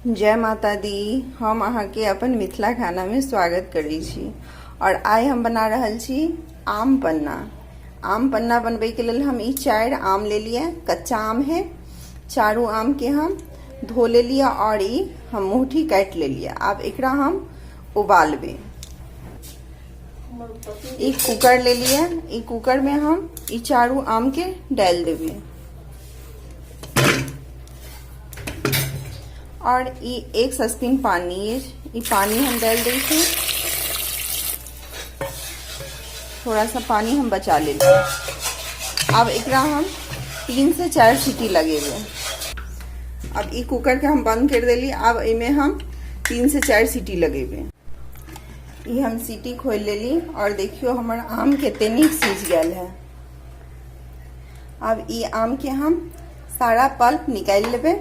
जय माता दी। हम अहाँके अपन मिथिला खानामे स्वागत करै छी और आइ हम बना रहल छी आम पन्ना। आम पन्ना बनबैके लेल हम ई 4 आम लेलियै, कच्चा आम है। चारू आमके हम धो लेलियै और ई हम मुँहठी काटि लेलियै। आब एकरा हम उबालबै। ई कुकर लेलियै, ई कुकर में हम ई चारू आम के डालि देबै और ई एक सस्पिन पानी अछि, ई पानी हम डालि दै छी। थोड़ा सा पानी हम बचा लेलियै। आब एकरा हम 3 से 4 सीटी लगेबै। अब ई कुकर के हम बंद कर देली। अब एहिमे हम 3 से 4 सीटी लगेबै। ई हम सीटी खोलि लेली और देखियो हमर आम कते नीक सिझ गेल है। अब ई आम के हम सारा पल्प निकालि लेबै।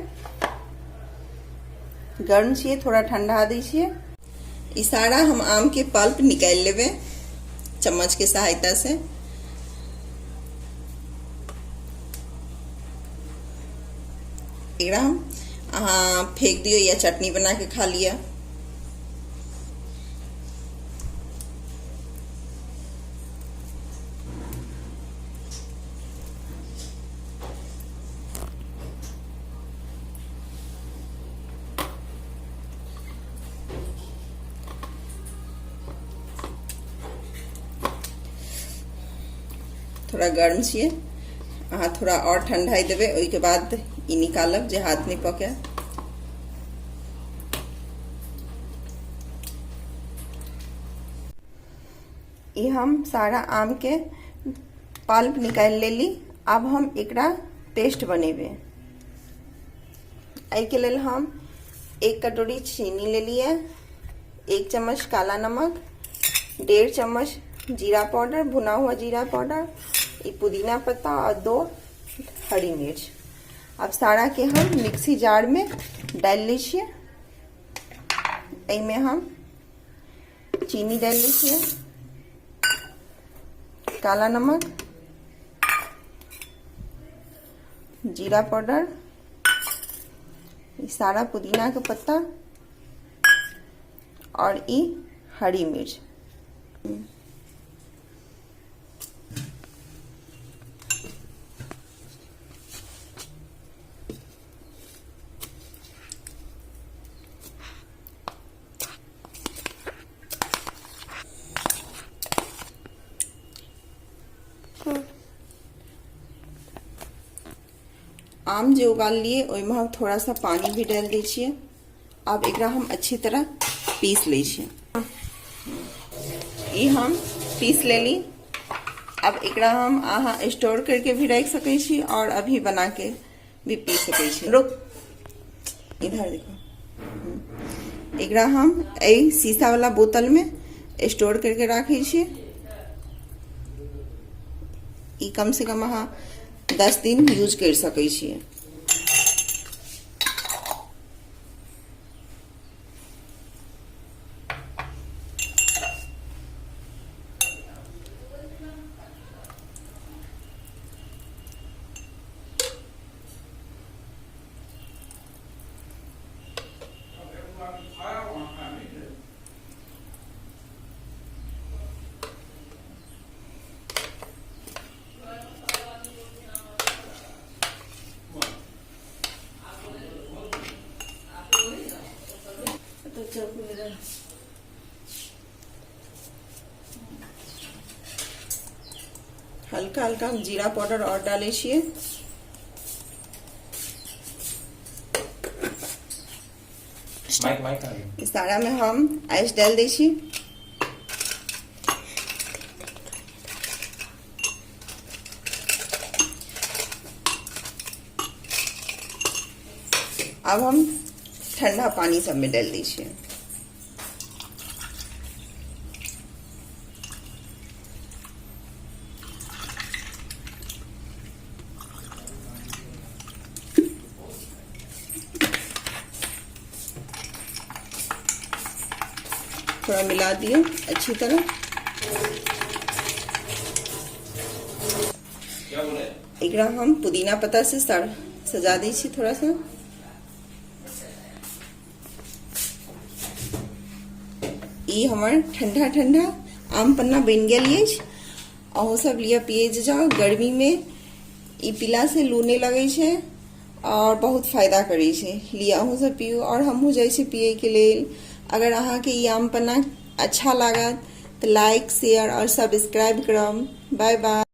गर्म छियै, थोड़ा ठंडा दै छियै। ई सारा हम आम के पल्प निकालि लेबै चम्मच के सहायता से। एकरा हम अहाँ फेंक दियौ या चटनी बना के खा लिअ। थोड़ा गर्म छियै, अहाँ थोड़ा और ठंडाई देबै, ओहिके बाद ई निकालब जे हाथ नहि पकै। ई हम सारा आम के पल्प निकालि लेली। आब हम एकरा पेस्ट बनेबै। एहिके लेल हम 1 कटोरी चीनी लेलियै, 1 चम्मच काला नमक, 1.5 चम्मच जीरा पाउडर, भुना हुआ जीरा पाउडर, ई पुदीना पत्ता और 2 हरी मिर्च। अब सारा के हम मिक्सी जार में डालि लै छियै। एहिमे हम चीनी डालि दै छियै, काला नमक, जीरा पाउडर, ई सारा पुदीना के पत्ता और ई हरी मिर्च। आम जे उबाललियै ओहिमे हम थोड़ा सा पानी भी डालि दै छियै। आब एकरा हम अच्छी तरह पीस लै छियै। ई हम पीस लेली। अब एकरा हम अहाँ स्टोर करके भी राखि सकै छी और अभी बना के भी पी सकै छी। रुक, इधर देखो। एकरा हम एहि शीशा वाला बोतल में स्टोर करके राखै छी। ई कम से कम अहाँ 10 दिन यूज कर सकै छियै। हल्का हल्का हम जीरा पाउडर और डालै छियै। सारा में हम आइस डाल दै छी। अब हम ठंडा पानी सब में डाल दै छियै। थोड़ा मिला दिए अच्छी तरह। एकरा हम पुदीना पत्ता से सजा दै छी थोड़ा सा। ई हमर ठंडा ठंडा आम पन्ना बनि गेल अछि। अहूँ सब लिअ, पियै जाउ। गर्मीमे ई पीलासँ लू नहि लगै छै आओर बहुत फायदा करै छै। लिअ, अहूँ सब पियू आओर हमहूँ जाइ छी पियैके लेल। अगर अहाँके ई आम पन्ना अच्छा लागत तऽ लाइक, शेयर आओर सब्सक्राइब करब। Bye bye.